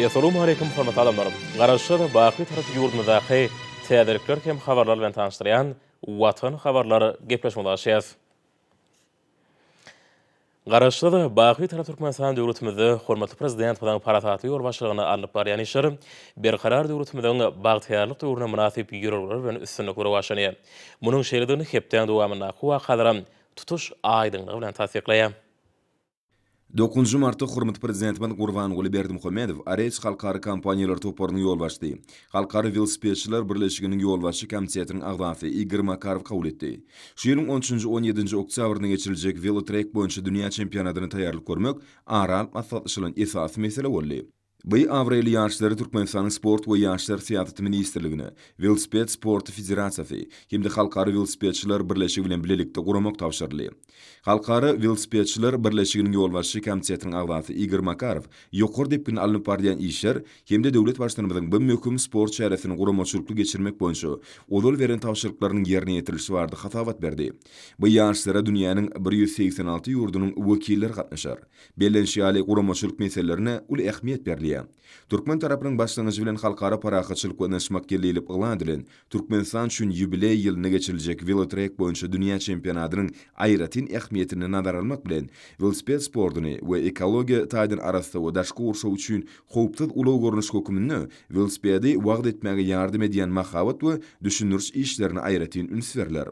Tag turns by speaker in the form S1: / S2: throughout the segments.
S1: Essalawmaleýkum hormatly adamlar! Garaşsyz, baky Bitarap ýurdumyzdaky täzelikler hem habarlar bilen tanyşdyrýan Watan habarlar gepleşigimizi açýas. Garaşsyz, baky Bitarap Türkmenistan döwletimizde hormatly Prezidentimiziň parasatly ýolbaşçylygynda alnyp barýan işler Berkarar döwletimiziň bagtyýarlyk döwrüne mynasyp ýörelgeler bilen üstünlikli rowaçlanýar. Munuň şeýledigini hepdäň dowamyndaky wakalaram tutuş aýdyňlygy bilen tassyklaýar.
S2: Dokuzynjy martda hormatly Prezidentimiz Gurbanguly Berdimuhamedow Areç halkara kompaniýalar toparynyň ýolbaşçysy, Halkara welosipedçiler birleşiginiň ýolbaşçy komitetiniň agzasy Igor Makarowy kabul etdi. Şu ýylyň on üçünji, on ýedinji oktýabrynda geçiriljek welotrek boýunça dünýä çempionatyna taýýarlyk görmek ara alyp maslahatlaşylan esasy mesele boldy. Bu abraýly ýaryşlary Türkmenistanyň Sport we ýaşlar syýasaty ministrligine, Welosiped sporty federasiýasy hem-de Halkara welosipedçiler birleşigi bilen bilelikde guramak tabşyryldy. Halkara welosipedçiler birleşiginiň ýolbaşçy komitetiniň agzasy Igor Makarow ýokary depginde alnyp barylýan işler hem-de döwlet Baştutanymyzyň bu möhüm sport çäresini guramaçylykly geçirmek boýunça ozal beren tabşyryklarynyň ýerine ýetirilişi barada hasabat berdi. Bu ýaryşlara dünýäniň 186 ýurdunyň wekilleri gatnaşar. Bellenişi ýaly, guramaçylyk meselelerine uly ähmiýet berilýär. Türkmen tarapynyň başlangyjy bilen Halkara parahatçylyk we ynanyşmak ýyly diýlip yglan edilen Türkmenistan üçin ýubileý ýylynda geçiriljek welotrek boýunça dünýä çempionatynyň aýratyn ähmiýetini nazara almak bilen, welosiped sportuny we ekologiýa taýdan arassa we daşky gurşaw üçin howpsuz ulag görnüşi höküminde welosipedi wagyz etmäge ýardam edýän mahabat we düşündiriş işlerine aýratyn üns berler.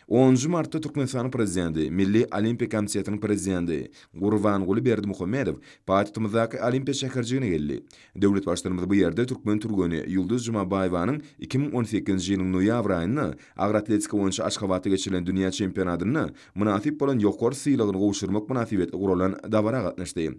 S2: Onunjy martda Türkmenistanyň Prezidenti, Milli Olimpiýa komitetiniň Prezidenti Gurbanguly Berdimuhamedow paýtagtymyzdaky Olimpiýa şäherjigine geldi. Döwlet Baştutanymyz bu ýerde türkmen türgeni Ýulduz Jumabaýewanyň 2018-nji ýylyň noýabr aýynda agyr atletika boýunça Aşgabatda geçirilen dünýä çempionatynda mynasyp bolan ýokary sylagyny gowşurmak mynasybetli guralan dabara gatnaşdy.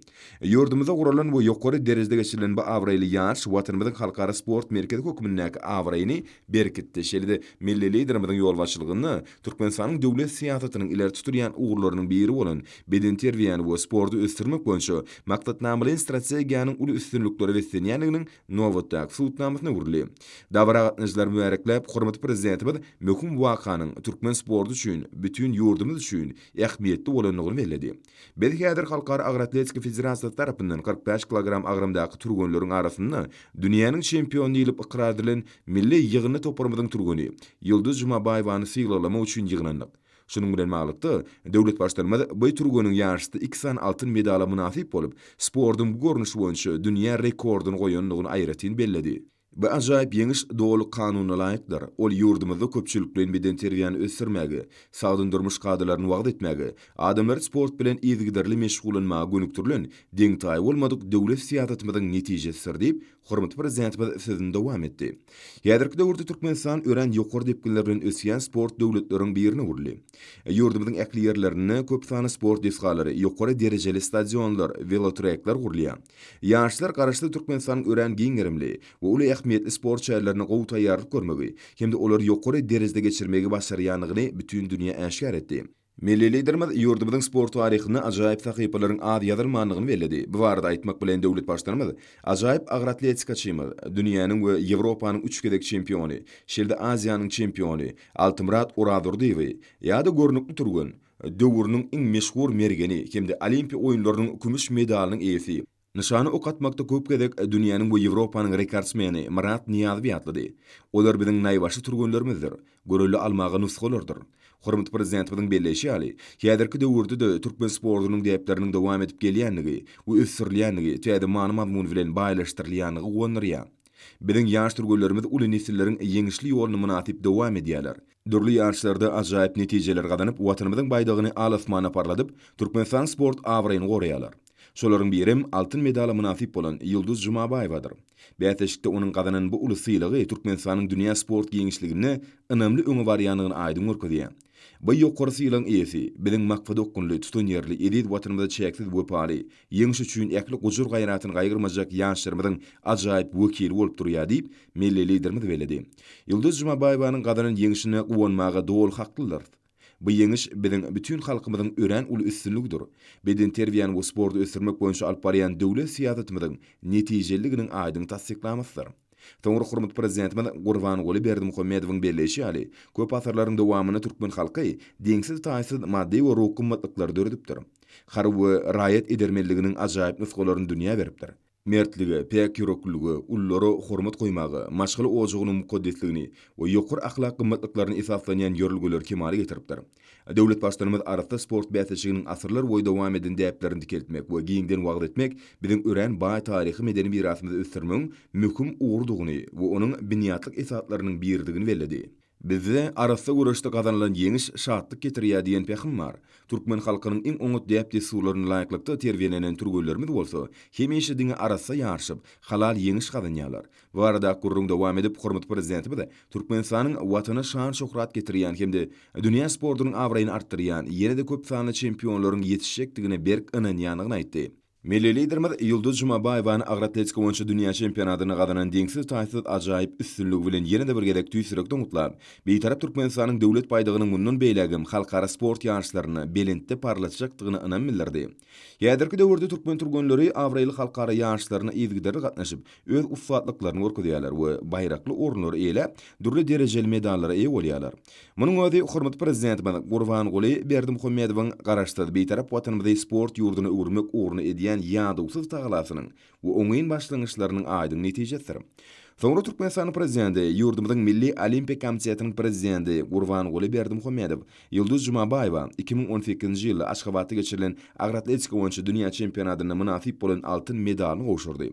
S2: Ýurdumyzda guralan we ýokary derejede geçirilen bu abraýly ýaryş Watanymyzyň halkara sport merkezi hökmündäki abraýyny berkitdi. Şeýle-de milli Liderimiziň ýolbaşçylygynda Türkmenistanyň döwlet syýasatynyň ileri tutulýan ugurlarynyň biri bolan bedenterbiýäni we sporty ösdürmek boýunça maksatnamalaýyn strategiýanyň uly üstünliklere beslenýändiginiň nobatdaky subutnamasyna öwrüldi. Dabara gatnaşyjylary mübärekläp, hormatly Prezidentimiz möhüm wakanyň türkmen sporty üçin, bütin ýurdumyz üçin ähmiýetli bolandygyny belledi. Biz häzir Halkara agyr atletika federasiýasy tarapyndan 45 kilogram agramdaky türgenleriň arasynda dünýäniň çempiony diýlip ykrar edilen milli ýygyndy toparymyzyň türgeni Ýulduz Jumabaýewany sylaglamak üçin ýygnandyk. Şunuň bilen baglylykda, döwlet Baştutanymyz bu türgeniň ýaryşda iki sany altyn medala mynasyp bolup, sportuň bu görnüşi boýunça dünýä rekordyny goýandygyny aýratyn belledi. Bu ajaýyp ýeňiş doly kanunalaýykdyr. Ol ýurdumyzda köpçülikleýin bedenterbiýäni ösdürmäge, sagdyn durmuş kadalaryny wagyz etmäge, adamlary sport bilen yzygiderli meşgullanmaga gönükdirilen deň-taýy bolmadyk döwlet syýasatymyzyň netijesidir diýip, hormatly Prezidentimiz sözüni dowam etdi. Häzirki döwürde Türkmenistan örän ýokary depginler bilen ösýän sport döwletleriň birine öwrüldi. Ýurdumyzyň ähli ýerlerinde köp sanly sport desgalary, ýokary derejeli stadionlar, welotrekler gurulýar. Ýaşlar Garaşsyz Türkmenistanyň örän giň gerimli we uly ähmiýetli sport çärelerine gowy taýýarlyk görmegi hem-de olary ýokary derejede geçirmegi başarýandygyny bütin dünýä äşgär etdi. Milli Liderimiz ýurdumyzyň sport taryhynda ajaýyp sahypalaryň az ýazylmandygyny belledi. Bu barada aýtmak bilen döwlet Baştutanymyz ajaýyp agyr atletikaçymyz, dünýäniň we Ýewropanyň üç gezek çempiony, şeýle-de Aziýanyň çempiony Altymyrat Orazdurdyýewi ýa-da görnükli türgen, döwrüniň iň meşhur mergeni hem-de Olimpiýa oýunlarynyň kümüş medalynyň eýesi, nyşana ok atmakda köp gezek dünýäniň we Ýewropanyň rekordsmeni Myrat Nyýazowy ýatlady. Olar biziň naýbaşy türgenlerimizdir, görelde almaga nusgalardyr. Hormatly Prezidentimiziň belleýşi ýaly, häzirki döwürde-de türkmen sportunyň däpleriniň dowam edip gelýändigi we ösdürilýändigi täze many-mazmun bilen baýlaşdyrylýandygy guwandyrýar. Biziň ýaş türgenlerimiz uly nesilleriň ýeňişli ýoluny mynasyp dowam edýärler. Dürli ýaryşlarda ajaýyp netijeler gazanyp, Watanymyzyň baýdagyny al-asmana parladyp, Türkmenistanyň sport abraýyny goraýarlar. Şolaryň birem altyn medala mynasyp bolan Ýulduz Jumabaýewadyr. Bäsleşikde onuň gazanan bu uly sylagy Türkmenistanyň dünýä sport giňişliginde ynamly öňe barýandygyny aýdyň görkezýär. Bu ýokary sylagyň eýesi, biziň maksada okgunly, tutanýerli, eziz Watanymyza çäksiz wepaly, ýeňiş üçin ähli gujur-gaýratyny gaýgyrmajak ýaşlarymyzyň ajaýyp wekili bolup durýar diýip, Milli Liderimiz belledi. Ýulduz Jumabaýewanyň gazanan ýeňşine guwanmaga doly haklydyrys. Bu ýeňiş biziň bütin halkymyzyň örän uly üstünligidir. Bedenterbiýäni we sporty ösdürmek boýunça alyp barýan döwlet syýasatymyzyň netijeliliginiň aýdyň tassyklamasydyr. Soňra hormatly Prezidentimiz Gurbanguly Berdimuhamedowyň belleýşi ýaly, köp asyrlaryň dowamynda türkmen halky deňsiz-taýsyz maddy we ruhy gymmatlyklary döredipdir. Harby we raýat edermenliginiň ajaýyp nusgalaryny dünýä beripdir. Mertlige, päk ýüreklilige, ululara hormat goýmaga, maşgala ojagynyň mukaddesligini we ýokary ahlak gymmatlyklaryna esaslanýan ýörelgeleri kemala getiripdir. Döwlet Baştutanymyz arassa sport bäsleşiginiň asyrlar boýy dowam eden däplerini dikeltmek we giňden wagyz etmek biziň örän baý taryhy-medeni mirasymyzy ösdürmegiň möhüm ugrudygyny we onuň binýatlyk esaslarynyň biridigini belledi. Bizde Arassa göreşde gazanylan ýeňiş şatlyk getirýär diýen pähim bar. Türkmen halkynyň iň oňat däp-dessurlaryna laýyklykda terbiýelenen türgenlerimiz bolsa, hemişe diňe arassa ýaryşyp, halal ýeňiş gazanýarlar. Bu baradaky gürrüň dowam edip, hormatly Prezidentimiz Türkmenistanyň Watana şan-şöhrat getirýän hem-de dünýä sportunyň abraýyny artdyrýan ýene-de köp sanly çempionlaryň ýetişjekdigine berk ynanýandygyny aýtdy. Milli Liderimiz Ýulduz Jumabaýewany agyr atletika boýunça dünýä çempionatynda gazanan deňsiz-taýsyz ajaýyp üstünligi bilen ýene-de bir gezek tüýs ýürekden gutlap, Bitarap Türkmenistanyň Döwlet baýdagynyň mundan beýlägem halkara sport ýaryşlarynda belentde parlatjakdygyna ynam bildirdi. Häzirki döwürde türkmen türgenleri abraýly halkara ýaryşlaryna yzygiderli gatnaşyp, öz ussatlyklaryny görkezýärler we baýrakly orunlary eýeläp, dürli derejeli medallara eýe bolýarlar. Munuň özi hormatly Prezidentimiz Gurbanguly Berdimuhamedowyň Garaşsyz, Bitarap Watanymyzy sport ýurduna öwürmek ugrunda edýän ýadawsyz tagalasynyň we oňyn başlangyçlarynyň aýdyň netijesidir. Soňra Türkmenistanyň Prezidenti, ýurdumyzyň Milli Olimpiýa komitetiniň prezidenti Gurbanguly Berdimuhamedow Ýulduz Jumabaýewa 2018-nji ýylda Aşgabatda geçirilen agyr atletika boýunça dünýä çempionatynda mynasyp bolan altyn medalyny gowşurdy.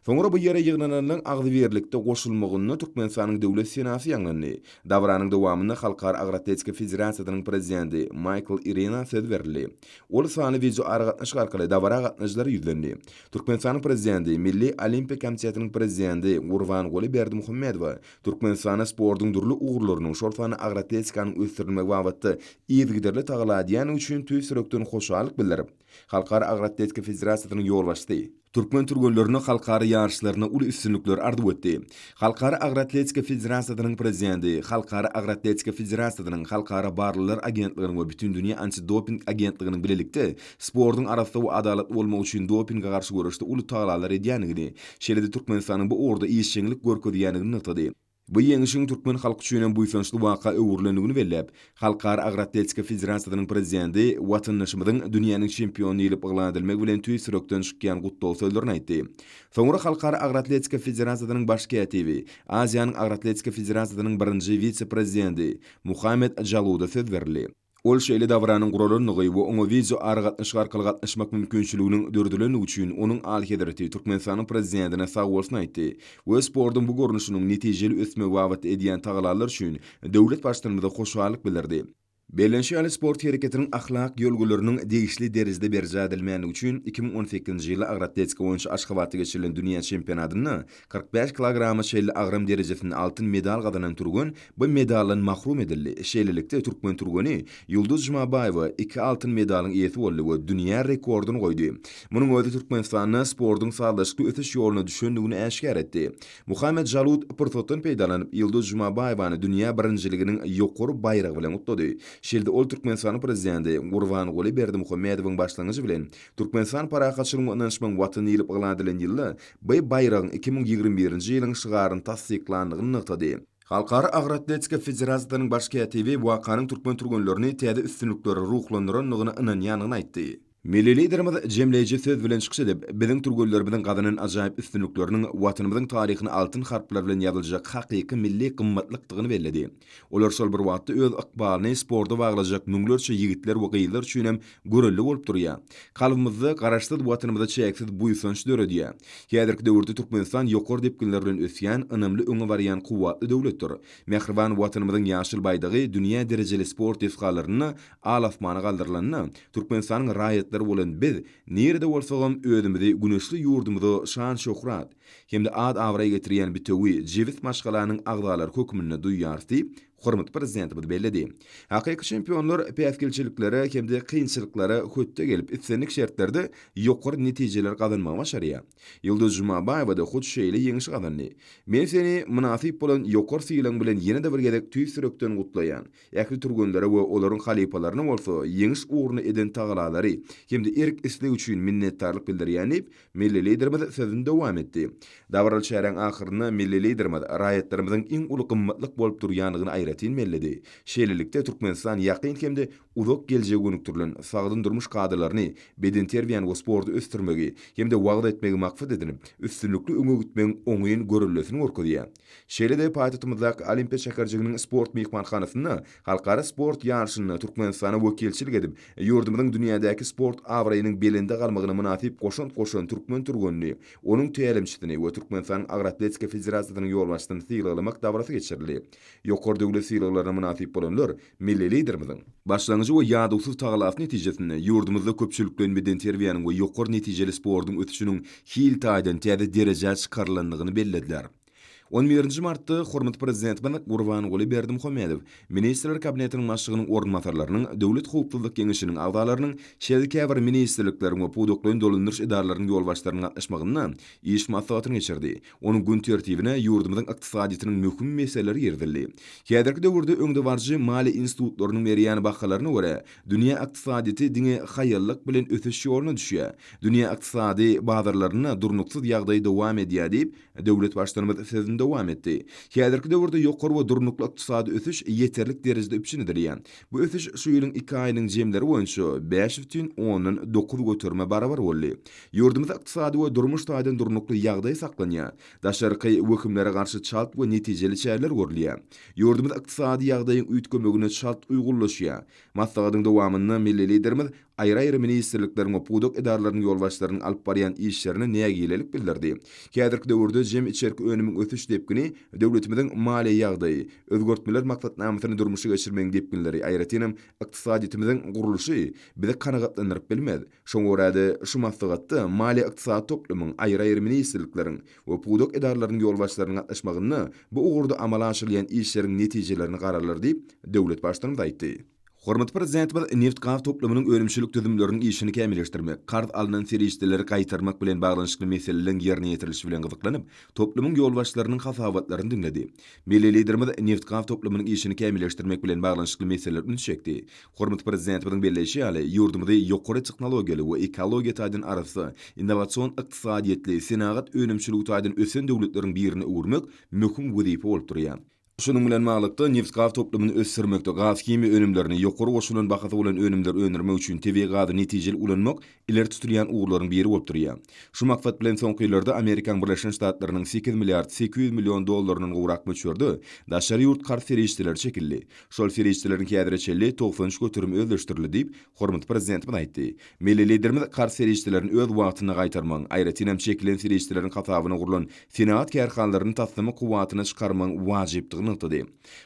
S2: Soňra bu ýere ýygnananlaryň agzybirlikde goşulmagynda Türkmenistanyň Döwlet senasy ýaňlandy. Dabaranyň dowamynda Halkara agyr atletika federasiýasynyň prezidenti Maýkl Irena söz berildi. Ol sanly wideoaragatnaşyk arkaly dabara gatnaşyjylara ýüzlendi. Türkmenistanyň Prezidenti, Milli Olimpiýa komitetiniň prezidenti Gurbanguly Berdimuhamedowa Türkmenistanda sportuň dürli ugurlarynyň, şol sanda agyr atletikanyň ösdürilmegi babatda yzygiderli tagalla edýändigi üçin tüýs ýürekden hoşallyk bildirip, Halkara agyr atletika federasiýasynyň ýolbaşçysy, türkmen türgenlerine halkara ýaryşlarynda uly üstünlikleri arzuw etdi. Halkara agyr atletika federasiýasynyň prezidenti, Halkara agyr atletika federasiýasynyň, Halkara barlaglar agentliginiň we Bütindünýä antidoping agentliginiň bilelikde sportuň arassa we adalatly bolmagy üçin dopinge garşy göreşde uly tagalalar edýändigini, şeýle-de Türkmenistanyň bu ugurda işjeňlik görkezýändigini nygtady. Bu ýeňşiň türkmen halky üçin hem buýsançly waka öwrülendigini belläp, Halkara agyr atletika federasiýasynyň prezidenti watandaşymyzyň dünýäniň çempiony diýlip yglan edilmegi bilen tüýs ýürekden çykýan gutlag sözlerini aýtdy. Soňra Halkara agyr atletika federasiýasynyň baş kätibi, Aziýanyň agyr atletika federasiýasynyň birinji wise-prezidenti Muhammet Jaluda söz berildi. Ol şeýle dabaranyň guralandygy we oňa wideo aragatnaşyk arkaly gatnaşmak mümkinçiliginiň döredilendigi üçin onuň Alyhezreti Türkmenistanyň Prezidentine sagbolsun aýtdy we sportuň bu görnüşiniň netijeli ösmegi babatda edýän tagalalary üçin döwlet Baştutanymyza hoşallyk bildirdi. Bellenişi ýaly, sport hereketiniň ahlak ýörelgeleriniň degişli derejede berjaý edilmändigi üçin 2018-nji ýylda agyr atletika boýunça Aşgabatda geçirilen dünýä çempionatynda 45 kilograma çenli agram derejesinde altyn medal gazanan türgen bu medaldan mahrum edildi. Şeýlelikde, türkmen türgeni Ýulduz Jumabaýewa iki altyn medalyň eýesi boldy we dünýä rekordyny goýdy. Munuň özi Türkmenistanda sportuň sazlaşykly ösüş ýoluna düşendigini äşgär etdi. Muhammet Jalut pursatdan peýdalanyp, Ýulduz Jumabaýewany dünýä birinjiliginiň ýokary baýragy bilen gutlady. Şeýle-de ol Türkmenistanyň Prezidenti Gurbanguly Berdimuhamedowyň başlangyjy bilen Türkmenistan parahatçylygyň we ynanyşmagyň Watany diýlip yglan edilen ýylda Bu baýragyň 2021-nji ýylyň şygaryny tassyklandygyny nygtady. Halkara agyr atletika federasiýasynyň baş kätibi wakanyň türkmen türgenlerini täze üstünliklere ruhlandyrandygyna ynanýandygyny aýtdy. Milli Liderimiz jemleýji söz bilen çykyş edip, biziň türgenlerimiziň gazanan ajaýyp üstünlikleriniň Watanymyzyň taryhyna altyn harplar bilen ýazyljak hakyky milli gymmatlykdygyny belledi. Olar şol bir wagtda öz ykbalyny sporta baglajak müňlerçe ýigitler we gyzlar üçin hem görelde bolup durýar. Kalbymyzda Garaşsyz Watanymyza çäksiz buýsanç döredýär. Häzirki döwürde Türkmenistan ýokary depginler bilen ösýän, ynamly öňe barýan kuwwatly döwletdir. Mähriban Watanymyzyň ýaşyl baýdagy dünýä derejeli sport desgalarynda al-asmana galdyrylanda, Türkmenistanyň raýatlary bolan biz, nirede bolsagam özümizi güneşli ýurdumyza şan-şöhrat, hem-de at-abraý getirýän bitewi, jebis maşgalanyň agzalary hökmünde duýýarys diýip, hormatly Prezidentimiz belledi. Hakyky çempionlar päsgelçiliklere hem-de kynçylyklara hötde gelip, islendik şertlerde ýokary netijeleri gazanmagy başarýar. Ýulduz Jumabaýewa-da hut şeýle ýeňşi gazandy. Men seni mynasyp bolan ýokary sylagyň bilen ýene-de bir gezek tüýs ýürekden gutlaýan. Ähli türgenlere we olaryň halypalaryna bolsa ýeňiş ugrunda eden tagallalary hem-de erk-islegi üçin minnetdarlyk bildirýän diýip, Milli Liderimiz sözüni dowam etdi. Dabaraly çäräň ahyrynda milli Liderimiz raýatlarymyzyň iň uly gymmatlyk bolup durýandygyny aýratyn belledi. Şeýlelikde, Türkmenistan ýakyn hem-de uzak geljege gönükdirilen sagdyn durmuş kadalaryny, bedenterbiýäni we sporty ösdürmegi hem-de wagyz etmegi maksat edinip, üstünlikli öňe gitmegiň oňyn göreldesini görkezýär. Şeýle-de paýtagtymyzdaky Olimpiýa şäherjiginiň sport myhmanhanasynda halkara sport ýaryşynda Türkmenistana wekilçilik edip, ýurdumyzyň dünýädäki sport abraýynyň belende galmagyna mynasyp goşant goşan türkmen türgenini, onuň tälimçisini we Türkmenistanyň Agyr atletika federasiýasynyň ýolbaşçysyny sylaglamak dabarasy geçirildi. Ýokary döwlet sylaglaryna mynasyp bolanlar Milli Liderimiziň başlangyjy we ýadawsyz tagallasy netijesinde ýurdumyzda köpçülikleýin bedenterbiýäniň we ýokary netijeli sportuň ösüşiniň hil taýdan täze derejä çykarylandygyny bellediler. On birinji martda hormatly Prezidentimiz Gurbanguly Berdimuhamedow Ministrler Kabinetiniň Başlygynyň orunbasarlarynyň, Döwlet howpsuzlyk geňeşiniň agzalarynyň, şeýle-de käbir ministrlikleriň we pudaklaýyn dolandyryş edaralarynyň ýolbaşçylarynyň gatnaşmagynda iş maslahatyny geçirdi. Onuň gün tertibine ýurdumyzyň ykdysadyýetiniň möhüm meseleleri girizildi. Häzirki döwürde öňdebaryjy maliýe institutlarynyň berýän bahalaryna görä, dünýä ykdysadyýeti diňe haýallyk bilen ösüş ýoluna düşýär. Dünýä ykdysady bazarlarynda durnuksyz ýagdaý dowam edýär diýip, döwlet Baştutanymyz sözüni dowam etdi. Häzirki döwürde ýokary we durnukly ykdysady ösüş ýeterlik derejede üpjün edilýär. Bu ösüş şu ýylyň iki aýynyň jemleri boýunça 5,9 göterime barabar boldy. Ýurdumyzda ykdysady we durmuş taýdan durnukly ýagdaý saklanýar. Daşarky wehimlere garşy çalt we netijeli çäreler görülýär. Ýurdumyz ykdysady ýagdaýyň üýtgemegine çalt uýgunlaşýar. Maslahatyň dowamynda milli Liderimiz aýry-aýry ministrlikleriň we pudak edaralarynyň ýolbaşçylarynyň alyp barýan işlerine nägilelik bildirdi. Häzirki döwürde jemi içerki önümiň ösüş depgini döwletimiziň maliýe ýagdaýy, özgertmeler maksatnamasyny durmuşa geçirmegiň depginleri, aýratynam, ykdysadyýetimiziň gurluşy bizi kanagatlandyryp bilmez. Şoňa görä-de, şu maslahatda maliýe-ykdysady toplumyň, aýry-aýry ministrlikleriň we pudak edaralarynyň ýolbaşçylarynyň gatnaşmagynda bu ugurda amala aşyrylýan işleriň netijelerine garalar diýip, döwlet Baştutanymyz aýtdy. Hormatly Prezidentimiz nebit-gaz toplumynyň önümçilik düzümleriniň işini kämilleşdirmek, karz alnan serişdeleri gaýtarmak bilen baglanyşykly meseleleriň ýerine ýetirilişi bilen gyzyklanyp, toplumyň ýolbaşçylarynyň hasabatlaryny diňledi. Milli Liderimiz nebit-gaz toplumynyň işini kämilleşdirmek bilen baglanyşykly meselelere üns çekdi. Hormatly Prezidentimiziň belleýşi ýaly, ýurdumyzy ýokary tehnologiýaly we ekologiýa taýdan arassa, innowasion ykdysadyýetli, senagat önümçiligi taýdan ösen döwletleriň birine öwürmek möhüm wezipe bolup durýar. Şunuň bilen baglylykda, nebitgaz toplumyny ösdürmekde gaz-himiýa önümlerini, ýokary goşulan bahasy bolan önümleri öndürmek üçin tebigy gazy netijeli ulanmak ileri tutulýan ugurlaryň biri bolup durýar. Şu maksat bilen soňky ýyllarda Amerikanyň Birleşen Ştatlarynyň 8 milliard 800 million dollaryndan gowrak möçberde daşary ýurt karz serişdeleri çekildi. Şol serişdeleriň häzire çenli 93 göterimi özleşdirildi diýip, hormatly Prezidentimiz aýtdy. Milli Liderimiz karz serişdelerini öz wagtynda gaýtarmagyň, aýratyn hem çekilen serişdeleriň hasabyna gurlan senagat kärhanalaryny taslama kuwwatyna çykarmagyň wajypdygyny nygtady.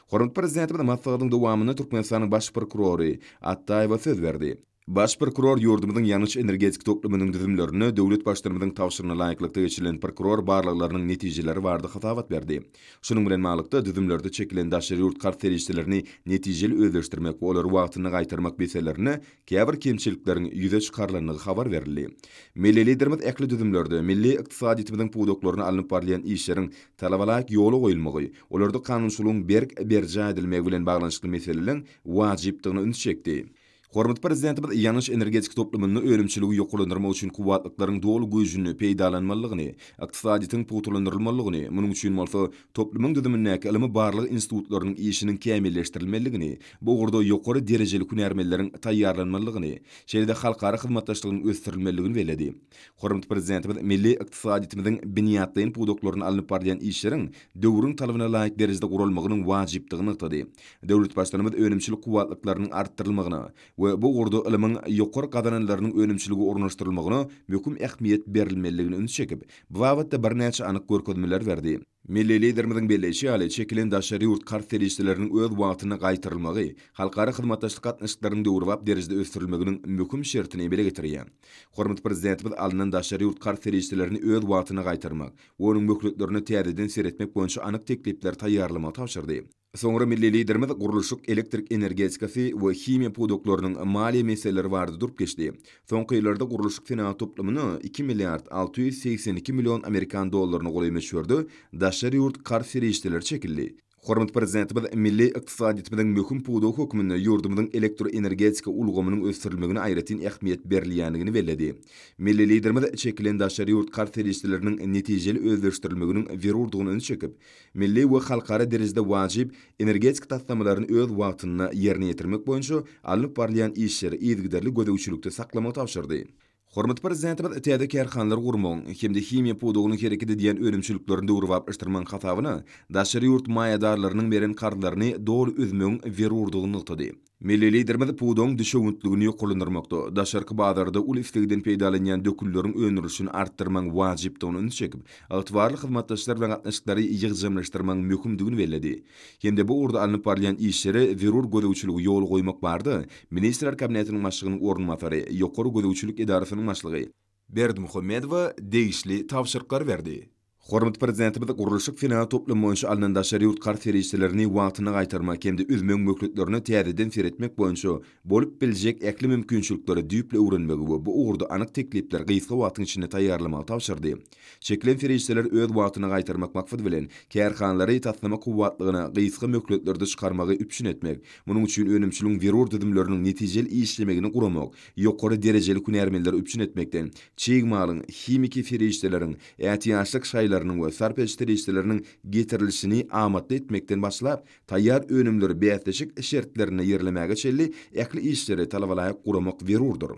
S2: Hormatly Prezidentimiz maslahatyň dowamynda Türkmenistanyň Baş prokurory Atdaýewe söz berdi. Baş prokuror ýurdumyzyň ýangyç-energetika toplumynyň düzümlerinde döwlet Baştutanymyzyň tabşyrygyna laýyklykda geçirilen prokuror barlaglarynyň netijeleri barada hasabat berdi. Şunuň bilen baglylykda, düzümlerde çekilen daşary ýurt karz serişdelerini netijeli özleşdirmek we olary wagtynda gaýtarmak meselelerinde käbir kemçilikleriň ýüze çykarylandygy habar berildi. Milli Liderimiz ähli düzümlerde milli ykdysadyýetimiziň pudaklarynda alnyp barylýan işleriň talabalaýyk ýola goýulmagy, olarda kanunçylygyň berk berjaý edilmegi bilen baglanyşykly meseleleriň wajypdygyna üns çekdi. Hormatly Prezidentimiz ýangyç-energetika toplumynda önümçiligi ýokarlandyrmak üçin kuwwatlyklaryň doly güýjüni peýdalanmalydygyny, ykdysadyýetiň pugtalandyrylmalydygyny, munuň üçin bolsa toplumyň düzümindäki ylmy-barlag institutlarynyň işiniň kämilleşdirilmelidigini, bu ugurda ýokary derejeli hünärmenleriň taýýarlanmalydygyny, şeýle-de halkara hyzmatdaşlygynyň ösdürilmelidigini belledi. Hormatly Prezidentimiz milli ykdysadyýetimiziň binýatlaýyn pudaklarynda alnyp barylýan işleriň döwrüň talabyna laýyk derejede guralmagynyň wajypdygyny nygtady. Döwlet Baştutanymyz önümçilik kuwwatlyklarynyň artdyrylmagyna we bu ugurda ylmyň ýokary gazananlarynyň önümçilige ornaşdyrylmagyna möhüm ähmiýet berilmelidigine üns çekip, bu babatda birnäçe anyk görkezmeleri berdi. Milli Liderimiziň belleýşi ýaly, çekilen daşary ýurt karz serişdeleriniň öz wagtynda gaýtarylmagy halkara hyzmatdaşlyk gatnaşyklarynyň döwrebap derejede ösdürilmeginiň möhüm şertini emele getirýär. Hormatly Prezidentimiz alnan daşary ýurt karz serişdelerini öz wagtynda gaýtarmak we onuň möhletlerine täzeden seretmek boýunça anyk teklipleri taýýarlamagy tabşyrdy. Soňra milli Liderimiz gurluşyk, elektrik energetikasy we himiýa pudaklarynyň maliýe meseleleri barada durup geçdi. Soňky ýyllarda gurluşyk-senagat toplumyna iki milliard 682 million amerikan dollaryna golaý möçberde daşary ýurt karz serişdeleri çekildi. Hormatly Prezidentimiz milli ykdysadyýetimiziň möhüm pudagy hökmünde ýurdumyzyň elektroenergetika ulgamynyň ösdürilmegine aýratyn ähmiýet berilýändigini belledi. Milli Liderimiz çekilen daşary ýurt karz serişdeleriniň netijeli özleşdirilmeginiň zerurdygyna ünsi çekip, milli we halkara derejede wajyp energetika taslamalaryny öz wagtynda ýerine ýetirmek boýunça alnyp barylýan işleri yzygiderli gözegçilikde saklamagy tabşyrdy. Hormatly Prezidentimiz täze kärhanalary gurmagyň hem-de himiýa pudagynyň hereket edýän önümçiliklerini döwrebaplaşdyrmagyň hasabyna daşary ýurt maýadarlarynyň beren karzlaryny doly üzmegiň zerurdygyny nygtady. Milli Liderimiz pudagyň düşewüntligini ýokarlandyrmakda, daşarky bazarda uly islegden peýdalanýan dökünleriň öndürilişini artdyrmagyň wajypdygyna ünsi çekip, ygtybarly hyzmatdaşlar bilen gatnaşyklary ýygjamlaşdyrmagyň möhümdigini belledi. Hem-de bu ugurda alnyp barylýan işlere zerur gözegçiligi ýola goýmak barada Ministrler Kabinetiniň Başlygynyň orunbasary, Ýokary gözegçilik edarasynyň başlygy Berdimuhamedowa degişli tabşyryklary berdi. Hormatly Prezidentimiz gurluşyk-senagat toplumy boýunça alnan daşary ýurt karz serişdelerini wagtynda gaýtarmak hem-de üzmegiň möhletlerine täzeden seretmek boýunça bolup biljek ähli mümkinçilikleri düýpli öwrenmegi we bu ugurda anyk teklipleri gysga wagtyň içinde taýýarlamagy tabşyrdy. Çekilen serişdeleri öz wagtynda gaýtarmak maksady bilen, kärhanalary taslama kuwwatlygyna gysga möhletlerde çykarmagy üpjün etmek, munuň üçin önümçiligiň zerur düzümleriniň netijeli işlemegini guramak, ýokary derejeli hünärmenleri üpjün etmekden, çig malyň, himiki serişdeleriň, ätiýaçlyk şaýlarynyň we sarp ediş serişdeleriniň getirilişini amatly etmekden başlap, taýýar önümleri bäsleşik şertlerinde ýerlemäge çenli ähli işleri talabalaýyk guramak zerurdyr.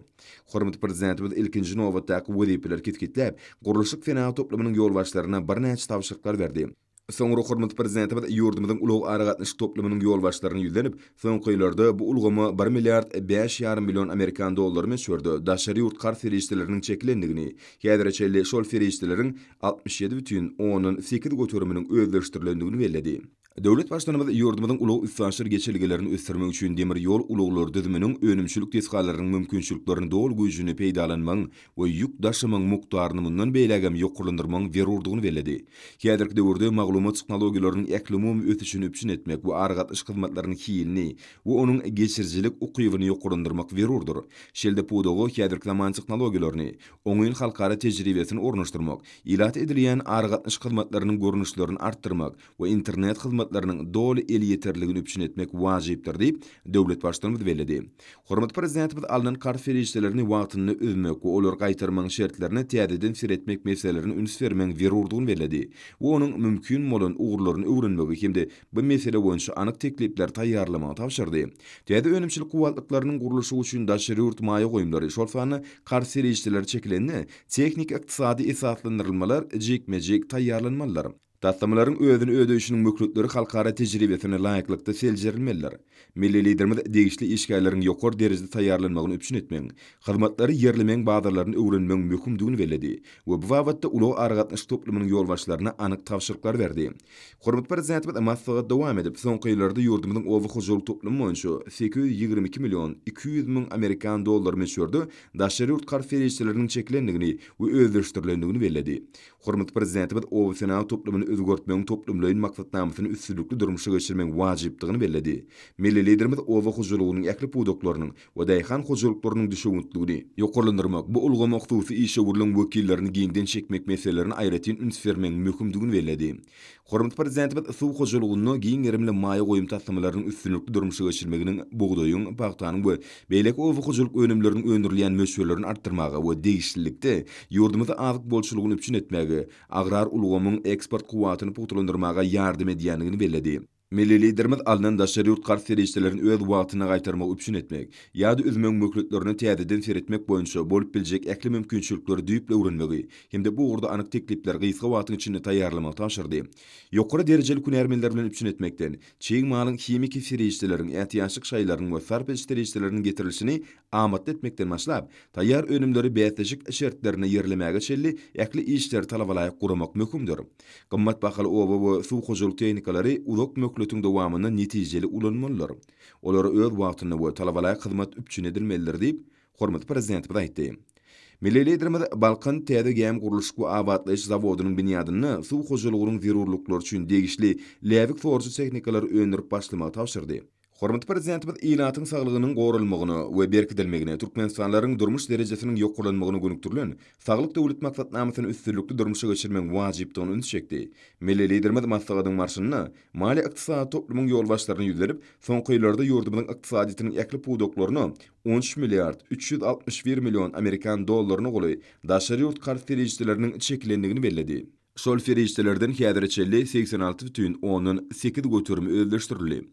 S2: Hormatly Prezidentimiz ilkinji nobatdaky wezipeleri kesgitläp, gurluşyk-senagat toplumynyň ýolbaşçylaryna birnäçe tabşyryklar berdi. Soňra hormatly Prezidentimiz ýurdumyzyň ulag-aragatnaşyk toplumynyň ýolbaşçylaryna ýüzlenip, soňky ýyllarda bu ulgama bir milliard bäş ýarym million amerikan dollary möçberde daşary ýurt karz serişdeleriniň çekilendigini, häzire çenli şol serişdeleriň 67,8 göteriminiň özleşdirilendigini belledi. Döwlet Baştutanymyz ýurdumyzyň ulag-üstaşyr geçelgelerini ösdürmek üçin demir ýol ulaglary düzüminiň önümçilik desgalarynyň mümkinçiliklerini doly güýjünde peýdalanmagyň we ýük daşamagyň mukdaryny mundan beýlägem ýokarlandyrmagyň zerurdygyny belledi. Häzirki döwürde maglumat tehnologiýalarynyň ählumumy ösüşini üpjün etmek we aragatnaşyk hyzmatlarynyň hilini we onuň geçirijilik ukybyny ýokarlandyrmak zerurdyr. Şeýle-de pudaga häzirki zaman tehnologiýalaryny, oňyn halkara tejribesini ornaşdyrmak, ilata edilýän aragatnaşyk hyzmatlarynyň görnüşlerini artdyrmak we internet hyzmatlarynyň doly elýeterligini üpjün etmek wajypdyr diýip, döwlet Baştutanymyz belledi. Hormatly Prezidentimiz alnan karz serişdelerini wagtynda üzmek we olary gaýtarmagyň şertlerine täzeden seretmek meselelerine üns bermegiň zerurdygyny belledi we onuň mümkin bolan ugurlaryny öwrenmegi hem-de bu mesele boýunça anyk teklipleri taýýarlamagy tabşyrdy. Täze önümçilik kuwwatlyklarynyň gurluşygy üçin daşary ýurt maýa goýumlary, şol sanda karz serişdeleri çekilende, tehniki-ykdysady esaslandyrylmalar jikme-jik taýýarlanmalydyr. Taslamalaryň özüni ödeýşiniň möhletleri halkara tejribesine laýyklykda seljerilmelidir. Milli Liderimiz degişli işgärleriň ýokary derejede taýýarlanmagyny üpjün etmegiň, hyzmatlary ýerlemegiň bazarlaryny öwrenmegiň möhümdigini belledi we bu babatda ulag-aragatnaşyk toplumynyň ýolbaşçylaryna anyk tabşyryklary berdi. Hormatly Prezidentimiz maslahat dowam edip, soňky ýyllarda ýurdumyzyň oba hojalyk toplumy boýunça 822 million 200 müň amerikan dollary möçberde daşary ýurt karz serişdeleriniň çekilendigini we özleşdirilendigini belledi. Hormatly Prezidentimiz oba-senagat toplumyny özgertmegiň toplumlaýyn maksatnamasyny üstünlikli durmuşa geçirmegiň wajypdygyny belledi. Milli Liderimiz oba hojalygynyň ähli pudaklarynyň we daýhan hojalyklarynyň düşewüntligini ýokarlandyrmak, bu ulgama hususy işewürligiň wekillerini giňden çekmek meselelerine aýratyn üns bermegiň möhümdigini belledi. Hormatly Prezidentimiz suw hojalygynda giň gerimli maýa goýum taslamalarynyň üstünlikli durmuşa geçirilmeginiň bugdaýyň, pagtanyň we beýleki oba hojalyk önümleriniň öndürilýän möçberlerini artdyrmaga we degişlilikde, ýurdumyzda azyk bolçulygyny üpjün etmäge, agrar ulgamyň eksport kuwwatyny pugtalandyrmaga ýardam edýändigini belledi. Milli Liderimiz alnan daşary ýurt karz serişdelerini öz wagtynda gaýtarmagy üpjün etmek ýa-da üzmegiň möhletlerine täzeden seretmek boýunça bolup biljek ähli mümkinçilikleri düýpli öwrenmegi hem-de bu ugurda anyk teklipleri gysga wagtyň içinde taýýarlamagy tabşyrdy. Ýokary derejeli hünärmenler bilen üpjün etmekden, çig malyň, himiki serişdeleriň, ätiýaçlyk şaýlarynyň we sarp ediş serişdeleriniň getirilişini amatly etmekden başlap, taýýar önümleri bäsleşik şertlerinde ýerlemäge çenli ähli işleri talabalaýyk guramak möhümdir. Gymmat bahaly oba we suw hojalyk tehnikalary uzak möhletiň dowamynda netijeli ulanmalydyr. Olara öz wagtynda we talabalaýyk hyzmat üpjün edilmelidir diýip, hormatly Prezidentimiz aýtdy. Milli Liderimiz Balkan täze gämi gurluşyk we abatlaýyş zawodynyň binýadynda suw hojalygynyň zerurlyklary üçin degişli läbik sorujy tehnikalary öndürip başlamagy tabşyrdy. Hormatly Prezidentimiz ilatyň saglygynyň goralmagyna we berkidilmegine, türkmenistanlylaryň durmuş derejesiniň ýokarlanmagyna gönükdirilen Saglyk Döwlet maksatnamasyny üstünlikli durmuşa geçirmegiň wajypdygyna ünsi çekdi. Milli Liderimiz maslahatyň barşynda maliýe-ykdysady toplumyň ýolbaşçylaryna ýüzlenip, soňky ýyllarda ýurdumyzyň ykdysadyýetiniň ähli pudaklaryna 13 milliard 361 million amerikan dollaryna golaý daşary ýurt karz serişdeleriniň çekilendigini belledi. Şol serişdelerden häzire çenli 86 bütin ondan sekiz göterimi özleşdirildi.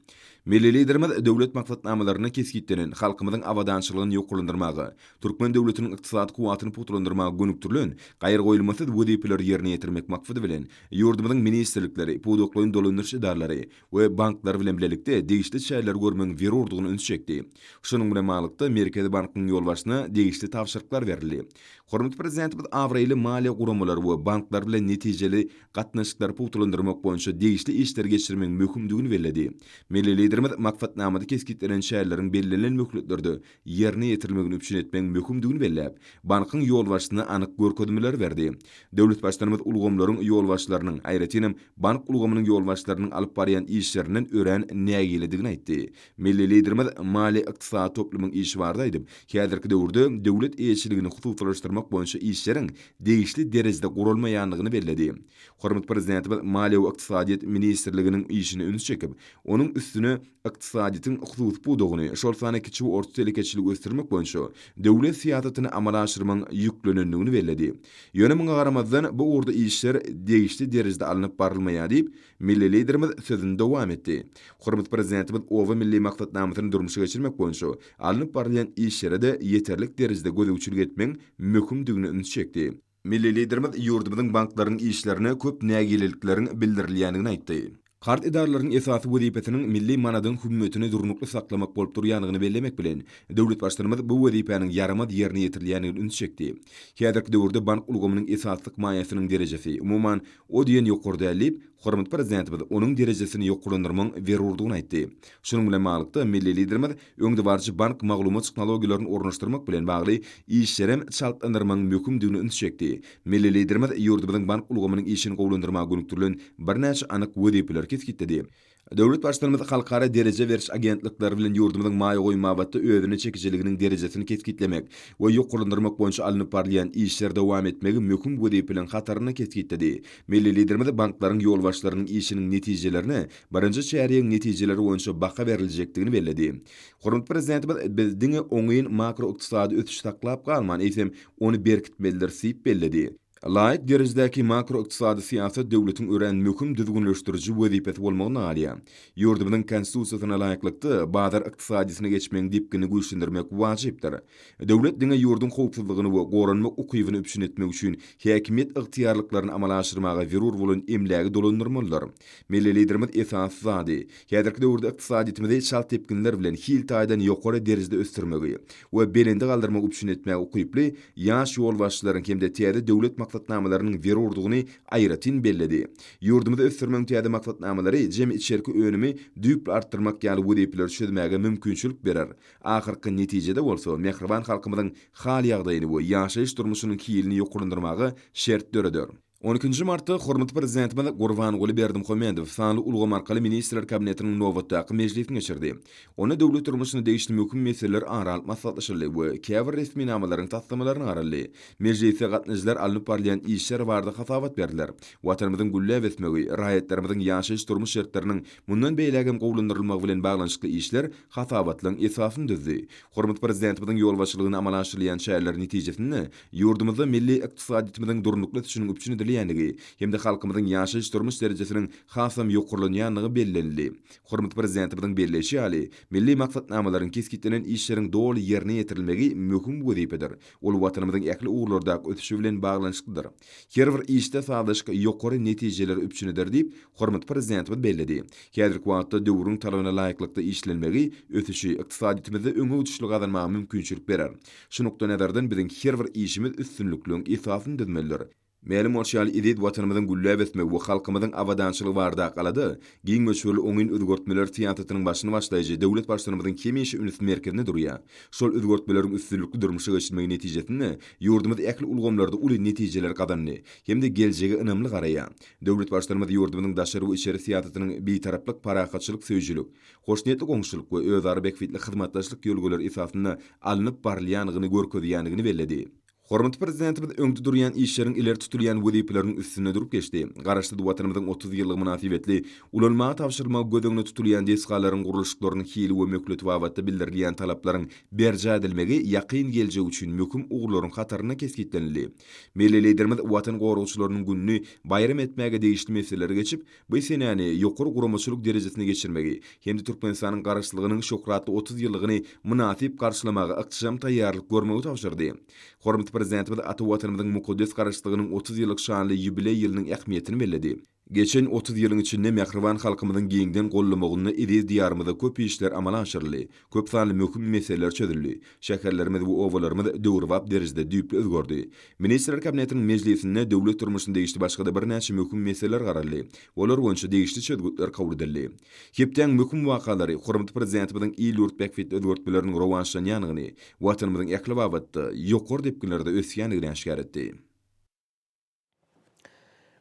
S2: Milli Liderimiz döwlet maksatnamalarynda kesgitlenen halkymyzyň abadançylygyny ýokarlandyrmaga, türkmen döwletiniň ykdysady kuwwatyny pugtalandyrmaga gönükdirilen gaýragoýulmasyz wezipeleri ýerine ýetirmek maksady bilen, ýurdumyzyň ministrlikleri, pudaklaýyn dolandyryş edaralary we banklary bilen bilelikde degişli çäreleri görmegiň zerurdygyna ünsi çekdi. Şunuň bilen baglylykda, Merkezi bankyň ýolbaşçysyna degişli tabşyryklar berildi. Hormatly Prezidentimiz abraýly maliýe guramalary we banklar bilen netijeli gatnaşyklary pugtalandyrmak boýunça degişli işleri geçirmegiň möhümdigini belledi. Milli Liderimiz maksatnamada kesgitlenen çäreleriň bellenilen möhletlerde ýerine ýetirilmegini üpjün etmegiň möhümdigini belläp, bankyň ýolbaşçysyna anyk görkezmeleri berdi. Döwlet Baştutanymyz ulgamlaryň ýolbaşçylarynyň, aýratynam, bank ulgamynyň ýolbaşçylarynyň alyp barýan işlerinden örän nägiledigini aýtdy. Milli Liderimiz maliýe-ykdysady toplumyň işi barada aýdyp, häzirki döwürde döwlet eýeçiligini hususylaşdyrmak boýunça işleriň degişli derejede guralmaýandygyny belledi. Hormatly Prezidentimiz Maliýe we ykdysadyýet ministrliginiň işine üns çekip, onuň üstüne ykdysadyýetiň hususy pudagyny, şol sanda kiçi we orta telekeçiligi ösdürmek boýunça döwlet syýasatyny amala aşyrmagyň ýüklenendigini belledi. Ýöne muňa garamazdan, bu ugurda işler degişli derejede alnyp barylmaýar diýip, Milli Liderimiz sözüni dowam etdi. Hormatly Prezidentimiz Oba milli maksatnamasyny durmuşa geçirmek boýunça alnyp barylýan işlere-de ýeterlik derejede gözegçilik etmegiň möhümdigine ünsi çekdi. Milli Liderimiz ýurdumyzyň banklarynyň işlerine köp nägilelikleriň bildirilýändigini aýtdy. Karz edaralarynyň esasy wezipesiniň milli manadyň hümmetini durnukly saklamak bolup durýandygyny bellemek bilen, döwlet Baştutanymyz bu wezipäniň ýaramaz ýerine ýetirilýändigine ünsi çekdi. Häzirki döwürde bank ulgamynyň esaslyk maýasynyň derejesi, umuman, o diýen ýokary däl diýip, hormatly Prezidentimiz onuň derejesini ýokarlandyrmagyň zerurdygyny aýtdy. Şunuň bilen baglylykda, milli Liderimiz öňdebaryjy bank maglumat tehnologiýalaryny ornaşdyrmak bilen bagly işlerem çaltlandyrmagyň möhümdigine ünsi çekdi. Milli Liderimiz ýurdumyzyň bank ulgamynyň işini gowulandyrmaga gönükdirilen birnäçe anyk wezipeleri kesgitledi. Döwlet Baştutanymyz halkara dereje beriş agentlikleri bilen ýurdumyzyň maýa goýum babatda özüne çekijiliginiň derejesini kesgitlemek we ýokarlandyrmak boýunça alnyp barylýan işleri dowam etmegi möhüm wezipeleriň hatarynda kesgitledi. Milli Liderimiz banklaryň ýolbaşçylarynyň işiniň netijelerine birinji çärýegiň netijeleri boýunça baha beriljekdigini belledi. Hormatly Prezidentimiz biz diňe oňyn makroykdysady ösüşi saklap galman, eýsem, ony berkitmelidiris diýip belledi. Laýyk derejedäki makroykdysady syýasat döwletiň örän möhüm düzgünleşdiriji wezipesi bolmagyna galýar. Ýurdumyzyň Konstitusiýasyna laýyklykda, bazar ykdysadyýetine geçmegiň depginini güýçlendirmek wajypdyr. Döwlet diňe ýurduň howpsuzlygyny we goranmak ukybyny üpjün etmek üçin häkimiýet ygtyýarlyklaryny amala aşyrmaga zerur bolan emlägi dolandyrmalydyr. Milli Liderimiz esasy zady, häzirki döwürde ykdysadyýetimizi çalt depginler bilen hil taýdan ýokary derejede ösdürmegi we belende galdyrmagy üpjün etmäge ukyply ýaş ýolbaşçylaryň hem-de täze döwlet maksatnamalarynyň zerurdygyny aýratyn belledi. Ýurdumyzy ösdürmegiň täze maksatnamalary jemi içerki önümi düýpli artdyrmak ýaly wezipeleri çözmäge mümkinçilik berer. Ahyrky netijede bolsa, mähriban halkymyzyň hal-ýagdaýyny we ýaşaýyş-durmuşynyň hilini ýokarlandyrmaga şert döreder. On ikinji martda hormatly Prezidentimiz Gurbanguly Berdimuhamedow sanly ulgam arkaly Ministrler Kabinetiniň nobatdaky mejlisini geçirdi. Onda döwlet durmuşyna degişli möhüm meseleler ara alyp maslahatlaşyldy we käbir resminamalaryň taslamalaryna garaldy. Mejlise gatnaşyjylar alnyp barylýan işler barada hasabat berdiler. Watanymyzyň gülläp ösmegi, raýatlarymyzyň ýaşaýyş-durmuş şertleriniň mundan beýläk hem gowulandyrylmagy bilen baglanyşykly işler hasabatlygyň esasyny düzdi. Hormatly Prezidentimiziň ýolbaşçylygynda amala aşyrylýan çäreler netijesinde ýurdumyzda milli ykdysadyýetimiziň durnukly ösüşiniň üpjün edilýändigi hem-de halkymyzyň ýaşaýyş-durmuş derejesiniň hasam ýokarlanýandygy bellenildi. Hormatly Prezidentimiziň belleýşi ýaly, milli maksatnamalaryň, kesgitlenen işleriň doly ýerine ýetirilmegi möhüm wezipedir. Ol Watanymyzyň ähli ugurlardaky ösüşi bilen baglanyşyklydyr. Her bir işde sazlaşyk ýokary netijeleri üpjün eder diýip, hormatly Prezidentimiz belledi. Häzirki wagtda döwrüň talabyna laýyklykda işlenmegi ösüşi, ykdysadyýetimizde öňe gidişli gazanmaga mümkinçilik berer. Şu nukdaýnazardan biziň her bir işimiz üstünlikligiň esasyny düzmelidir. Mälim bolşy ýaly, eziz Watanymyzyň gülläp ösmegi we halkymyzyň abadançylygy baradaky alada giň möçberli oňyn özgertmeler syýasatynyň başyny başlaýjy döwlet Baştutanymyzyň hemişe üns merkezinde durýar. Şol özgertmeleriň üstünlikli durmuşa geçirilmegi netijesinde ýurdumyz ähli ulgamlarda uly netijeleri gazandy hem-de geljege ynamly garaýar. Döwlet Baştutanymyz ýurdumyzyň daşary we içeri syýasatynyň Bitaraplyk parahatçylyk söýüjilik, hoşniýetli goňşulyk we özara bähbitli hyzmatdaşlyk ýörelgeleri esasynda alnyp barylýandygyny görkezýändigini belledi. Hormatly Prezidentimiz öňde durýan işleriň ileri tutulýan wezipeleriniň üstünde durup geçdi. Garaşsyz Watanymyzyň 30 ýyllygy mynasybetli ulanmaga tabşyrylmagy göz öňünde tutulýan desgalaryň gurluşyklarynyň hili we möhleti babatda bildirilýän talaplaryň berjaý edilmegi ýakyn geljek üçin möhüm ugurlaryň hatarynda kesgitlenildi. Milli Liderimiz Watan goragçylarynyň gününi baýram etmäge degişli meseleleri geçip, Bu senäni ýokary guramaçylyk derejesinde geçirmegi hem-de Türkmenistanyň Garaşsyzlygynyň şöhratly 30 ýyllygyny mynasyp garşylamaga ykjam taýýarlyk görmegi tabşyrdy. Hormatly Prezidentimiz ata Watanymyzyň mukaddes Garaşsyzlygynyň 30 ýyllyk şanly ýubileý ýylynyň ähmiýetini belledi. Geçen 30 ýylyň içinde mähriban halkymyzyň giňden gollamagynda eziz Diýarymyzda köp işler amala aşyryldy. Köp sanly möhüm meseleler çözüldi. Şäherlerimiz we obalarymyz döwrebap derejede düýpli özgerdi. Ministrler Kabinetiniň mejlisinde döwlet durmuşyna degişli başga-da birnäçe möhüm meseleler garaldy. Olar boýunça degişli çözgütler kabul edildi. Hepdäň möhüm wakalary hormatly Prezidentimiziň il-ýurt bähbitli özgertmeleriniň rowaçlanýandygyny, Watanymyzyň ähli babatda ýokary depginlerde ösýändigini äşgär etdi.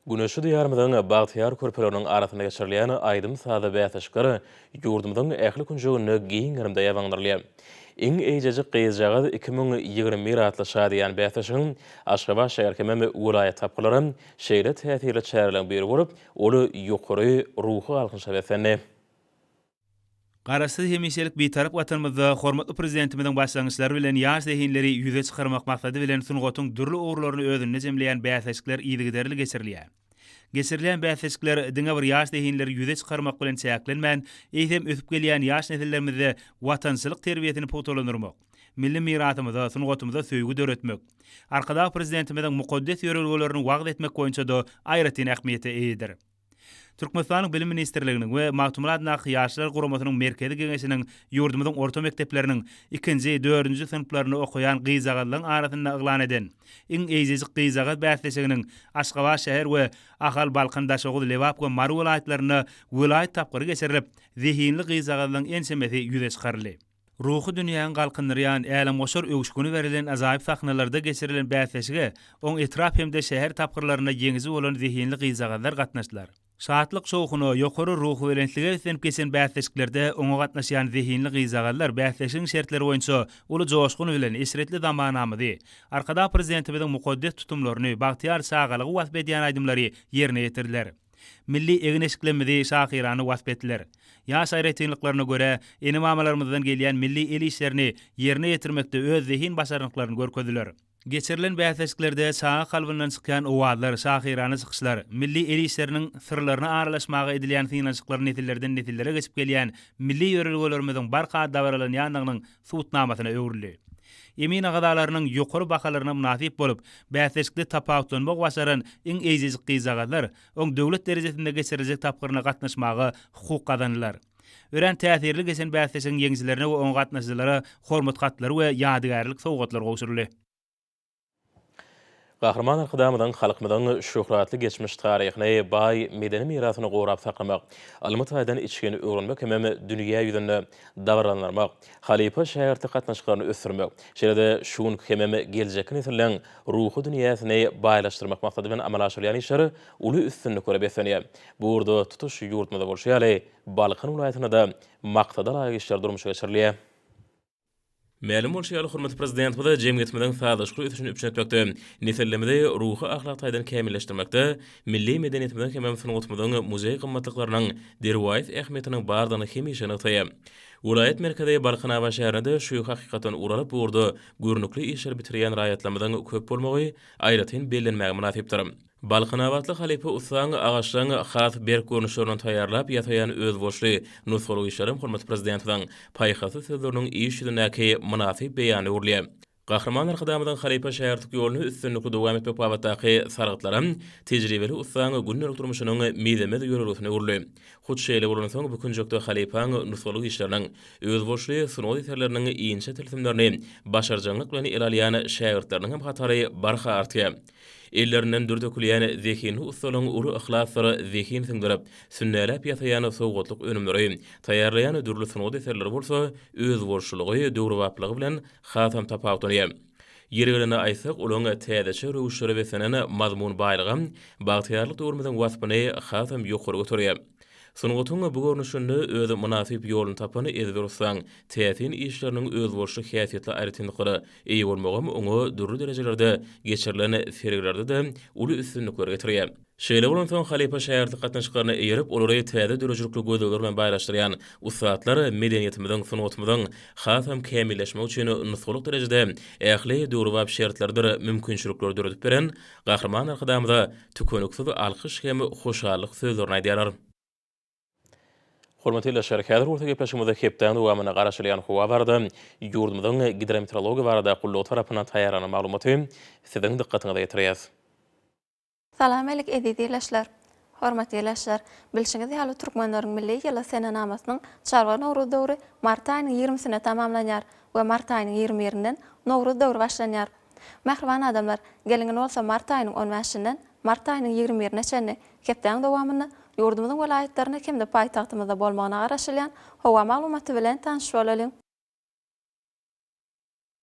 S1: Güneşli Diýarymyzyň bagtyýar körpeleriniň arasynda geçirilýän aýdym-sazly bäsleşikler ýurdumyzyň ähli künjeginde giň gerimde ýaýbaňlandyrylýar. Iň eýjejik gyzjagaz 2021 atly şadyýan bäsleşigiň Aşgabat şäher hemem welaýat tapgyrlary şeýle täsirli çäreleriň biri bolup, ol ýokary ruhy galkynyşa beslendi.
S3: Garaşsyz hemişelik Bitarap Watanymyzda hormatly Prezidentimiziň başlangyçlary bilen ýaş zehinleri ýüze çykarmak maksady bilen sungatyň dürli ugurlaryny özünde jemleýän bäsleşikler yzygiderli geçirilýär. Geçirilýän bäsleşikler diňe bir ýaş zehinleri ýüze çykarmak bilen çäklenmän, eýsem ösüp gelýän ýaş nesillerimizde watançylyk terbiýesini pugtalandyrmak, milli mirasymyza, sungatymyza söýgi döretmek, Arkadag Prezidentimiziň mukaddes ýörelgelerini wagyz etmek boýunça-da aýratyn ähmiýete eýedir. Türkmenistanyň Bilim ministrliginiň we Magtymguly adyndaky Ýaşlar guramasynyň Merkezi Geňeşiniň ýurdumyzyň orta mekdepleriniň ikinji, dördünji synplarynda okaýan gyzjagazlaryň arasynda yglan eden Iň eýjejik gyzjagaz bäsleşiginiň Aşgabat şäher we Ahal, Balkan, Daşoguz, Lebap we Mary welaýatlarynda welaýat tapgyry geçirilip, zehinli gyzjagazlaryň ençemesi ýüze çykaryldy. Ruhy dünýäňi galkyndyrýan, älemgoşar öwüşgini berlen ajaýyp sahnalarda geçirilen bäsleşige oň etrap hem-de şäher tapgyrlarynda ýeňiji bolan zehinli gyzjagazlar gatnaşdylar. Şatlyk-şowhuna, ýokary ruhubelentlige beslenip geçen bäsleşiklerde oňa gatnaşýan zehinli gyzjagazlar bäsleşigiň şertleri boýunça uly joşgun bilen eşretli zamanamyzy, Arkadag Prezidentimiziň mukaddes tutumlaryny, bagtyýar çagalygy wasp edýän aýdymlary ýerine ýetirdiler. Milli egin-eşiklerimizi şahyrana wasp etdiler. Ýaş aýratynlyklaryna görä, ene-mamalarymyzdan gelýän milli el işlerini ýerine ýetirmekde öz zehin-başarnyklaryny görkezdiler. Geçirilen bäsleşiklerde çaga kalbyndan çykýan owazlar, şahyrana çykyşlar, milli el işleriniň syrlaryna aralaşmaga edilýän synanyşyklar nesillerden-nesillere geçip gelýän milli ýörelgelerimiziň barha dabaralanýandygynyň subutnamasyna öwrüldi. Emin agzalarynyň ýokary bahalaryna mynasyp bolup, bäsleşikde tapawutlanmagy başaran iň eýjejik gyzjagazlar oň döwlet derejesinde geçiriljek tapgyryna gatnaşmaga hukuk gazandylar. Örän täsirli geçen bäsleşigiň ýeňijilerine we oňa gatnaşyjylara hormat hatlary we ýadygärlik sowgatlar gowşuryldy.
S1: Gahryman Arkadagymyzyň halkymyzyň şöhratly geçmiş taryhyny, baý medeni mirasyny gorap saklamak, ylmy taýdan içgin öwrenmek hemem dünýä ýüzünde dabaralandyrmak, halypa-şägirtlik gatnaşyklaryny ösdürmek, şeýle-de şu günki hemem geljekki nesilleň ruhy dünýäsini baýlaşdyrmak maksady bilen amala aşyrylýan işler uly üstünliklere beslenýär. Bu ugurda tutuş ýurdumyzda bolşy ýaly, Balkan welaýatynda-da maksada laýyk işler durmuşa geçirilýär. Mälim bolşy ýaly, hormatly Prezidentimiz jemgyýetimiziň sazlaşykly ösüşini üpjün etmekde, nesillerimizi ruhy-ahlak taýdan kämilleşdirmekde milli medeniýetimiziň hemem sungatymyzyň muzeý gymmatlyklarynyň derwaýys ähmiýetiniň bardygyny hemişe nygtaýar. Welaýat merkezi Balkanabat şäherinde-de şu hakykatdan ugur alyp, bu ugurda görnükli işleri bitirýän raýatlarymyzyň köp bolmagy aýratyn bellenmäge mynasypdyr. Balkanabatly halypa ussaň agaçlaryň has berk görnüşlerinden taýýarlap ýasaýan özboluşly nusgalyk işlerem hormatly Prezidentimiziň paýhasly sözleriniň iş ýüzündäki mynasyp beýanyna öwrülýär. Gahryman Arkadagymyzyň halypa-şägirtlik ýoluny üstünlikli dowam etmek babatdaky sargytlaram tejribeli ussaň gündelik durmuşynyň mizemez ýörelgesine öwrüldi. Hut şeýle bolansoň, bu künjekde halypaň nusgalyk işleriniň, özboluşly sungat eserleriniň inçe tilsimlerini başarjaňlyk bilen ele alýan şägirtleriniň hem hatary barha artýar. Ellerinden dür dökülýän zehinli ussalaryň uly yhlasdyr zehin siňdirip, sünnäläp ýasaýan sowgatlyk önümleri, taýýarlaýan dürli sungat eserleri bolsa özboluşlylygy, döwrebaplygy bilen hasam tapawutlanýar. Ýeri gelende aýtsak, olaryň täzeçe röwüşlere beslenen mazmun baýlygam bagtyýarlyk döwrümiziň waspyny hasam ýokary göterýär. Sungatyň bu görnüşinde öz mynasyp ýoluny tapan ezber ussaň täsin işleriniň özboluşly häsiýetli aýratynlyklara eýe bolmagam oňa dürli derejelerde geçirilen sergilerde-de uly üstünlikleri getirýär. Şeýle bolansoň, halypa-şägirtlik gatnaşyklaryna eýerip, olary täze döredijilikli gözlegler bilen baýlaşdyrýan ussatlar medeniýetimiziň, sungatymyzyň hasam kämilleşmegi üçin nusgalyk derejede ähli döwrebap şertlerdir mümkinçilikleri döredip beren Gahryman Arkadagymyza tükeniksiz alkyş hem hoşallyk sözlerini aýdýarlar. Hormatly ildeşler, häzir bolsa gepleşigimizde hepdäniň dowamynda garaşylýan howa barada ýurdumyzyň Gidrometeorologiýa barada gullugy tarapyndan taýýarlanan maglumaty siziň dykgatyňyza ýetirýäris.
S4: Salam-älik eziz ildeşler! Hormatly ildeşler, bilşiňiz ýaly türkmenleriň milli ýyly senenamasynyň çarwa Nowruz döwri mart aýynyň ýigrimisinde tamamlanýar we mart aýynyň ýigrimi birinden Nowruz döwri başlanýar. Mähriban adamlar, geliň indi bolsa mart aýynyň on bäşinden mart aýynyň ýigrimi birine çenli hepdäň dowamynda ýurdumyzyň welaýatlarynda hem-de paýtagtymyzda bolmagyna garaşylýan howa maglumaty bilen tanyş bolalyň.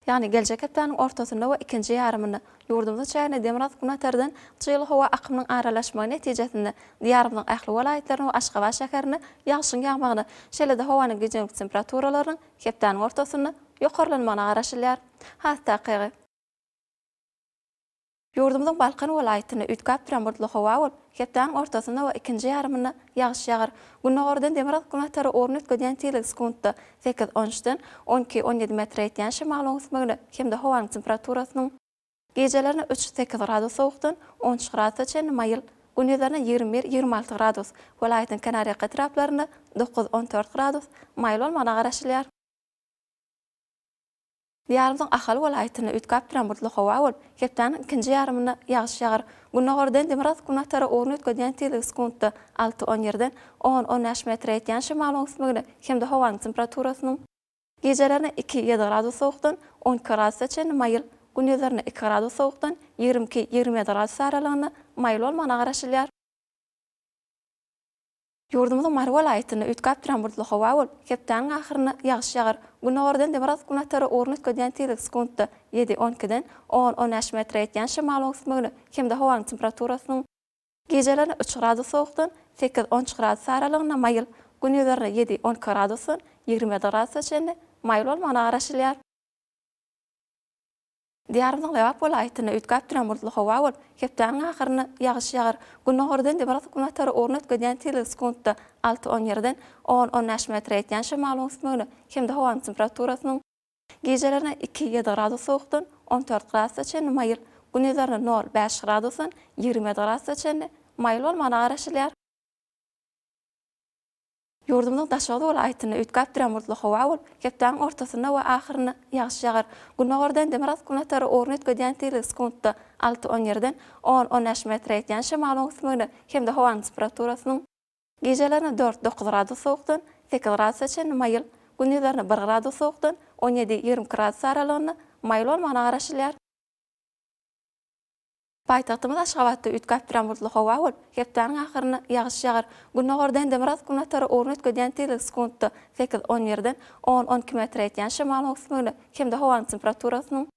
S4: Ýagny geljek hepdäniň ortasynda we ikinji ýarymynda ýurdumyzyň çägine demirgazyk-günbatardan çygly howa akymynyň aralaşmagy netijesinde Diýarymyzyň ähli welaýatlarynda we Aşgabat şäherinde ýagşyň ýagmagyna, şeýle-de howanyň gijelik temperaturalarynyň hepdäniň ortasynda ýokarlanmagyna garaşylýar. Has takygy. Ýurdumyzyň Balkan welaýatynda üýtgäp duran bulutly howa bolup, hepdäniň ortasynda we ikinji ýarymynda ýagyş ýagar. Gündogardan demirgazyk-günbatara ugruny üýtgedýän tizligi sekuntda sekiz, on üçden on iki, on ýedi metre ýetýän şemalyň öwüsmegine hem-de howanyň temperaturasynyň gijelerine üç, sekiz gradus sowukdan on üç gradusa çenli maýyl, gündizlerine 21, 26 gradus, welaýatyň kenarýaka etraplarynda dokuz, on dört gradus maýyl bolmagyna garaşylýar. Diýarymyzyň Ahal welaýatynda üýtgäp duran bulutly howa bolup, hepdäniň ikinji ýarymynda ýagyş ýagar. Gündogardan demirgazyk-günbatara ugruny üýtgedýän tizligi sekuntda alty, on ýerden on, on bäş metre ýetýän şemalyň öwüsmegine hem-de howanyň temperaturasynyň gijelerine iki, ýedi gradus sowukdan on iki gradusa çenli maýyl, gündizlerine iki gradus sowukdan 22, 27 gradus aralygynda maýyl bolmagyna garaşylýar. Ýurdumyzyň Mary welaýatynda üýtgäp duran bulutly howa bolup, hepdäniň ahyrynda ýagyş ýagar. Gündogardan demirgazyk-günbatara ugruny üýtgedýän tizligi sekuntda ýedi, on ikiden on, on bäş metre ýetýän şemalyň öwüsmegine hem-de howanyň temperaturasynyň gijelerine üç gradus sowukdan sekiz, on üç gradus aralygynda maýyl, gündizlerine ýedi, on iki gradusdan 27 gradusa çenli maýyl bolmagyna garaşylýar. Diýarymyzyň Lebap welaýatynda üýtgäp duran bulutly howa bolup, hepdäniň ahyrynda ýagyş ýagar. Gündogardan demirgazyk-günbatara ugruny üýtgedýän tizligi sekuntda alty, on ýerden on, on bäş metre ýetýän şemalyň öwüsmegine hem-de howanyň temperaturasynyň gijelerine iki, ýedi gradus sowukdan on dört gradusa çenli maýyl, gündizlerine nol, bäş gradusdan 27 gradusa çenli maýyl bolmagyna garaşylýar. Ýurdumyzyň Daşoguz welaýatynda üýtgäp duran bulutly howa bolup, hepdäniň ortasynda we ahyrynda ýagyş ýagar. Gündogardan demirgazyk-günbatara ugruny üýtgedýän tizligi sekuntda alty, on ýerden on, on bäş metre ýetýän şemalyň öwüsmegine hem-de howanyň temperaturasynyň gijelerine dört, dokuz gradus sowukdan sekiz gradusa çenli maýyl, gündizlerine bir gradus sowukdan on ýedi, 22 gradus aralygynda maýyl bolmagyna garaşylýar. Paýtagtymyz Aşgabatda üýtgäp duran bulutly howa bolup, hepdäniň ahyrynda ýagyş ýagar. Gündogardan demirgazyk-günbatara ugruny üýtgedýän tizligi sekuntda sekiz, on ýerden on, on iki metre ýetýän şemalyň öwüsmegine hem-de howanyň temperaturasynyň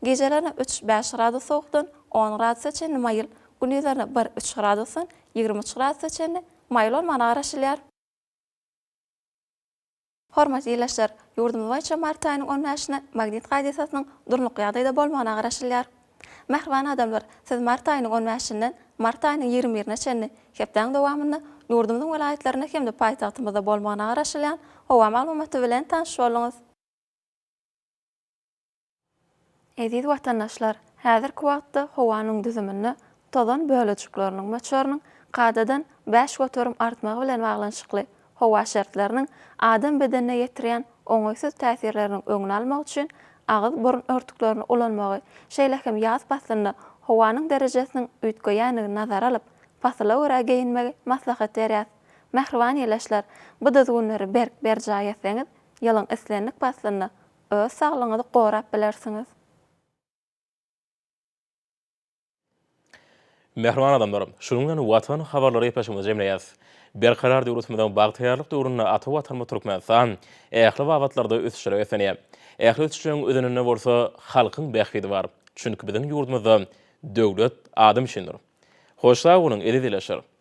S4: gijelerine üç, bäş gradus sowukdan on gradusa çenli maýyl, gündizlerine bir, üç gradusdan 23 gradusa çenli maýyl bolmagyna garaşylýar. Hormatly ildeşler! Ýurdumyz boýunça mart aýynyň on bäşine magnit hadysasynyň durnukly ýagdaýda bolmagyna garaşylýar. Mähriban adamlar, siz mart aýynyň on bäşinden mart aýynyň ýigrimi birine çenli hepdäň dowamynda ýurdumyzyň welaýatlarynda hem-de paýtagtymyzda bolmagyna garaşylýan howa maglumaty bilen tanyş bolduňyz. Eziz watandaşlar, häzirki wagtda howanyň düzüminde tozan bölejikleriniň möçberiniň kadadan 5% artmagy bilen baglanyşykly howa şertleriniň adam bedenine ýetirýän oňaýsyz täsirleriniň öňüni almak üçin agyz-burun örtüklerini ulanmagy, şeýle hem ýaz paslynda howanyň derejesiniň üýtgeýändigini nazara alyp, pasyla görä geýinmegi maslahat berýäs. Mähriban ildeşler, bu düzgünleri berk berjaý etseňiz, ýylyň islendik paslynda Öz saglygyňyzy gorap bilersiňiz.
S1: Mähriban adamlar, şunuň bilen Watan habarlary gepleşigimizi jemleýäris. Berkarar döwletimiziň bagtyýarlyk döwründe ata Watanymyz Türkmenistan ähli babatlarda ösüşlere beslenýär. Ähli ösüşleriň özeninde bolsa halkyň bähbidi bar. Çünki biziň ýurdumyzda döwlet adam üçindir. Hoş sag boluň, eziz ildeşler!